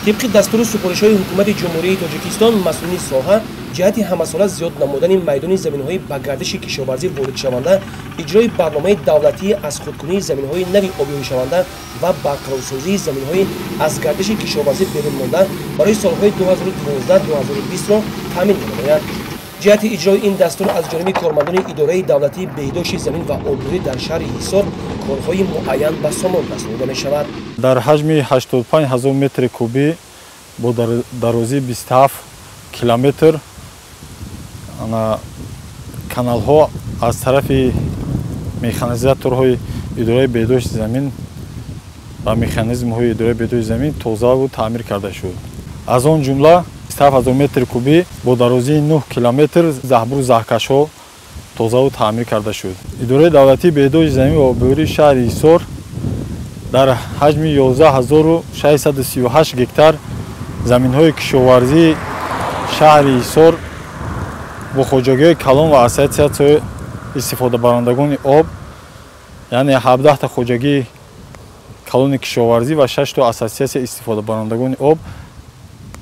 Тибқи дастуру супоришҳои Ҳукумати Ҷумҳурии Тоҷикистон, масъулини соҳа ҷиҳати ҳамасола зиёд намудани майдони заминҳои ба гардиши кишоварзӣ воридшаванда, иҷрои барномаи давлатии аз худкунии заминҳои нави обёришаванда ва барқарорсозии заминҳои аз гардиши кишоварзӣ берун монда барои солҳои 2012-2020-ро таъмин менамоянд. Ҷиҳати иҷрои ин дастур аз ҷониби кормандони Идораи давлатии беҳдошти замин ва обёрӣ дар шаҳри Ҳисор корҳои муайян ба сомон расонида мешавад. Дар ҳаҷми 85 ҳазор метри кубӣ бо дарозии 27 километр каналҳо аз тарафи механизаторҳои Идораи беҳдошти замин ва механизмҳои Идораи беҳдошти замин тозаву таъмир карда шуд. Аз он ҷумла 27 ҳазор метри кубӣ бо дарозии 9 километр заҳбуру заҳкашҳо тозаву таъмир карда шуд. Идораи давлатии беҳдошти замин ва обёрии шаҳри Ҳисор дар ҳаҷми 11 638 гектар заминҳои кишоварзии шаҳри Ҳисор бо хоҷагиҳои калон ва ассотсиатсияҳои истифодабарандагони об, яъне 17та хоҷагии калони кишоварзӣ ва 6то ассотсиатсияи истифодабарандагони об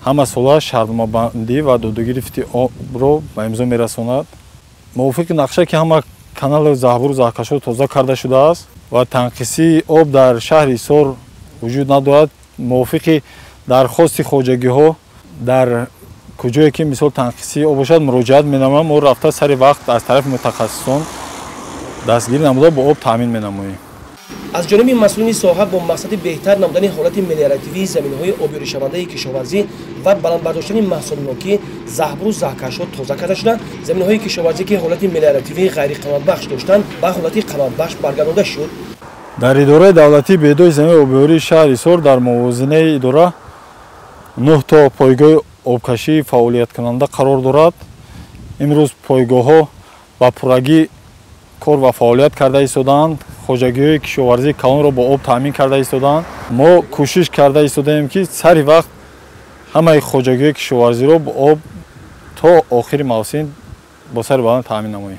ҳама сола шартномабандӣ ва додугирифти обро ба имзо мерасонад. Мувофиқи нақша, ки ҳама каналу заҳбуру заҳкашҳо тоза карда шудааст ва танқисии об дар шаҳри Ҳисор вуҷуд надорад. Мувофиқи дархости хоҷагиҳо, дар куҷое ки, мисол, танқисии об бошад, муроҷиат менамоям, мо рафта сари вақт аз тарафи мутахассисон дастгирӣ намуда, бо об таъмин менамоем. Аз ҷониби масъулини соҳа бо мақсади беҳтар намудани ҳолати мелиоративии заминҳои обёришавандаи кишоварзӣ ва баланд бардоштани маҳсулнокӣ заҳбуру заҳкашҳо тоза карда шуда, заминҳои кишоварзӣ, ки ҳолати мелиоративии ғайриқаноатбахш доштанд, ба ҳолати қаноатбахш баргардонда шуд. Дар Идораи давлатии беҳдошти замин обёрии шаҳри Ҳисор дар мувозинаи идора нӯҳ то пойгоҳи обкашӣ фаъолияткунанда қарор дорад. Имрӯз пойгоҳҳо ба пуррагӣ кор ва фаъолият карда истодаанд, хоҷагиҳои кишоварзии калонро бо об таъмин карда истодаанд. Мо кӯшиш карда истодаем, ки сари вақт ҳамаи хоҷагиҳои кишоварзиро бо об то охири мавсим бо сари баланд таъмин намоем.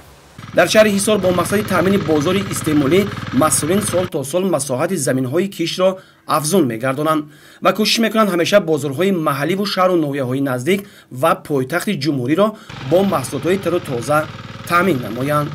Дар шаҳри Ҳисор бо мақсади таъмини бозори истеъмолӣ масъулин сол то сол масоҳати заминҳои киштро афзун мегардонанд ва кӯшиш мекунанд, ҳамеша бозорҳои маҳалливу шаҳру ноҳияҳои наздик ва пойтахти ҷумҳуриро бо маҳсулотҳои тару тоза таъмин намоянд.